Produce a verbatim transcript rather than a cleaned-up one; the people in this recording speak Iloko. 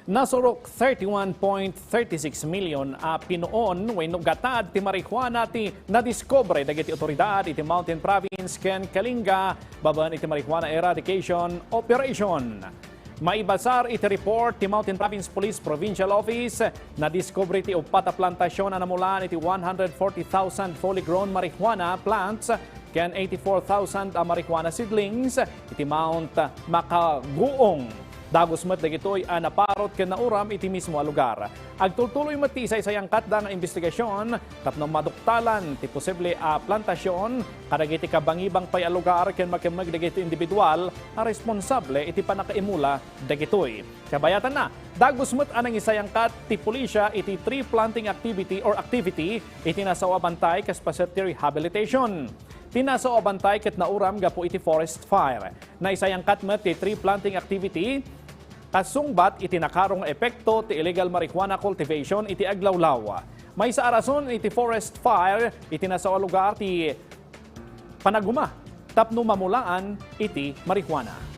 Nasurok thirty-one point thirty-six million a pinuon wenno gatad ti marijuana ti nadiskubre dagiti otoridad iti Mountain Province ken Kalinga babaen iti marijuana eradication operation. Maibasar iti report ti Mountain Province Police Provincial Office, nadiskubre ti uppat a plantasion a namulaan iti one hundred forty thousand fully grown marijuana plants ken eighty-four thousand a marijuana seedlings iti Mount Makaguong. Dagus met dagitoy a naparot ken nauram iti mismo a lugar. Agtultuloy met ti isaysayangkatda nga imbestigasion tapno maduktalan ti posible a plantasion kadagiti kabangibang pay a lugar ken makemmeg dagiti individual a responsable iti pannakaimula dagitoy. Kabayatanna, dagus met a nangisayangkat ti pulisya iti tree planting activity or activity iti nasao a bantay kas paset ti rehabilitation. Ti nasao a bantay ket nauram gapu iti forest fire. Naisayangkat met ti tree planting activity kasungbat iti nakaro nga epekto ti illegal marijuana cultivation iti aglawlaw. Maysa a rason iti forest fire iti nasao a lugar ti panaguma tapno mamulaan iti marijuana.